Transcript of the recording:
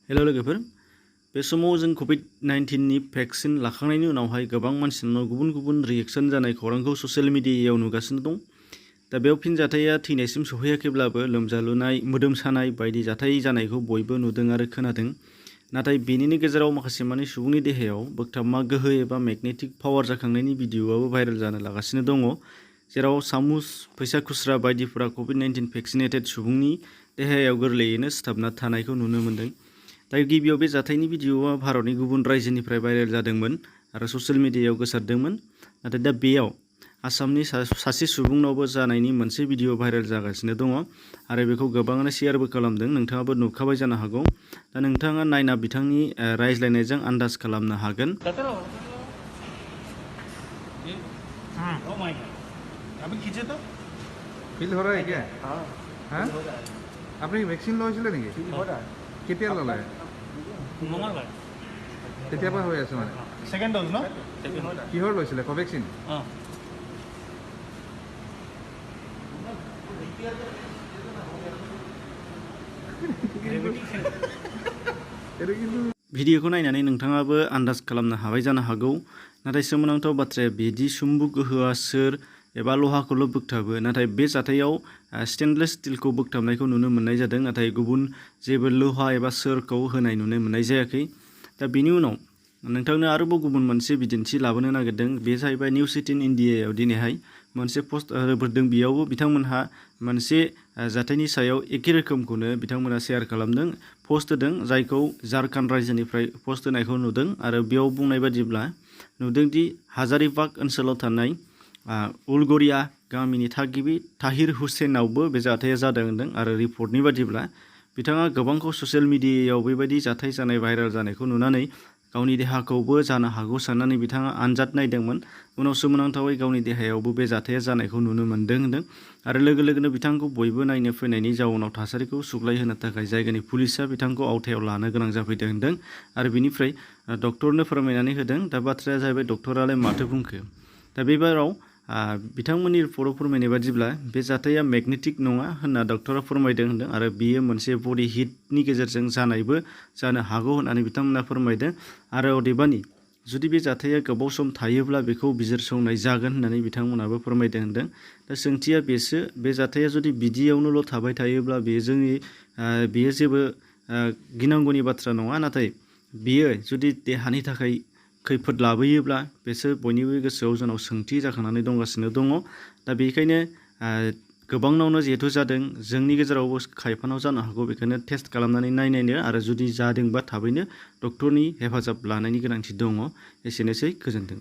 Hello लोगोफोर बे समाव जों कोविड-19 नि भेक्सिन लाखांनायनि उनावहाय गोबां मानसिनाव गुबुन गुबुन रिएक्शन जानाय खौरांखौ ससियेल मिडियायाव नुगासिनो दं। दा बेयाव फिनजाथाया थैनायसिम सौहैयाखैब्लाबो लोमजालुनाय मोदोम सानाय बायदि जाथाय जानायखौ बयबो नुदों आरो खोनादों। नाथाय बेनिनो गेजेराव माखासे माने सुबुंनि देहायाव बोगथाबमा गोहो एबा मैग्नेटिक पावार जाखांनायनि भिडिअ'आबो भाइरेल जानो लागासिनो दङ, जेराव सामुस फैसा खुस्रा बायदिफोरा कोविड-19 भेक्सिनेटेड सुबुंनि देहायाव गोरलैयैनो सिथाबना थानायखौ नुनो मोन्दों। दा गिबियाव बे जाथायनि भिडिअ'आ भारतनि गुबुन रायजोनिफ्राय भाइरेल जादोंमोन आरो ससियेल मिडियायाव गोसारदोंमोन। नाथाय दा बेयाव आसामनि सासे सुबुंनावबो जानायनि मोनसे भिडिअ भाइरेल जागासिनो दङ आरो बेखौ गोबाङानो शेयारबो खालामदों। नोंथाङाबो नुखाबाय जानो हागौ। दा नोंथाङा नायना बिथांनि रायज्लायनायजों आन्दाज खालामनो हागोन। अभी खींचे तो फील हो रहा है क्या? हाँ आपने वैक्सीन লৈছিলে নেকি? কেতিয়া ল'লে? মঙ্গলবাৰ কেতিয়াৰ পৰা হৈ আছে মানে? সেকেন্ড ডোজ ন? কিহৰ লৈছিলে? কোভেক্সিন? भिडिअखौ नायनानै नोंथाङाबो आन्दाज खालामनो हाबाय जानो हागौ। नाथाय सोमोनांथाव बाथ्राया बेदि सुम्बु गोहोआ सोर एबा लहाखौल' बोगथाबो, नाथाय बे जाथायाव स्टेनलेस स्टिलखौ बोगथाबनायखौ नुनो मोननाय जादों, नाथाय गुबुन जेबो लहा एबा सोरखौ होनाय नुनो मोननाय जायाखै। दा बेनि उनाव नोंथांनो आरोबाव गुबुन मोनसे बिदिन्थि लाबोनो नागिरदों। बे जाहैबाय निउस 18 इन्डियायाव दिनैहाय मोनसे पस्ट होबोदों। बेयावबो बिथांमोनहा मोनसे जाथायनि सायाव एखे रोखोमखौनो बिथांमोना शेयार खालामदों, पस्ट होदों, जायखौ झारखन्ड रायजोनिफ्राय पस्ट होनायखौ नुदों। आरो बेयाव बुंनाय बादिब्ला नुदोंदि हाजारिबाग ओनसोलाव थानाय उलगरिया गामिनि थागिबि ताहिर हुसैनावबो बे जाथाया जादों होनदों। आरो रिपर्टनि बादिब्ला बिथाङा गोबांखौ ससियेल मिडियायाव बेबायदि जाथाय जानाय भाइरेल जानायखौ नुनानै गावनि देहाखौबो जानो हागौ साननानै बिथाङा आनजाद नायदोंमोन। उनाव सोमोनांथावै गावनि देहायावबो बे जाथाया जानायखौ नुनो मोन्दों होनदों। आरो लोगो लोगोनो बिथांखौ बयबो नायनो फैनायनि जाउनाव थासारिखौ सुग्लायहोनो थाखाय जायगानि पुलिसआ बिथांखौ आवथायाव लानो गोनां जाफैदों होनदों। आरो बिनिफ्राय डक्टरनो फोरमायनानै होदों। दा बाथ्राया जाहैबाय डक्टरालाय माथो बुंखो। दा बेबाराव बिथांमोननि रिपर्टआव फोरमायनाय बादिब्ला बे जाथाया मेगनेटिक नङा होनना डक्टरा फोरमायदों होनदों। आरो बियो मोनसे बडि हिटनि गेजेरजों जानायबो जानो हागौ होननानै बिथांमोना फोरमायदों। आरो अदेबानि जुदि बे जाथाया गोबाव सम थायोब्ला बेखौ बिजिरसंनाय जागोन होननानै बिथांमोनाबो फोरमायदों होनदों। दा सोंथिया बेसो, बे जाथाया जुदि बिदियावनोल' थाबाय थायोब्ला बेयो जेबो गिनांगौनि बाथ्रा नङा। नाथाय बेयो जुदि देहानि थाखाय खैफोद लाबोयोब्ला बेसो बयनिबो गोसोआव जोंनाव सोंथि जाखांनानै दंगासिनो दङ। दा बेनिखायनो गोबांनावनो जिहेथु जादों, जोंनि गेजेरावबो खायफानाव जानो हागौ। बेखायनो टेस्ट खालामनानै नायनायनो आरो जुदि जादोंबा थाबैनो डक्टरनि हेफाजाब लानायनि गोनांथि दङ। एसेनोसै, गोजोन्थों।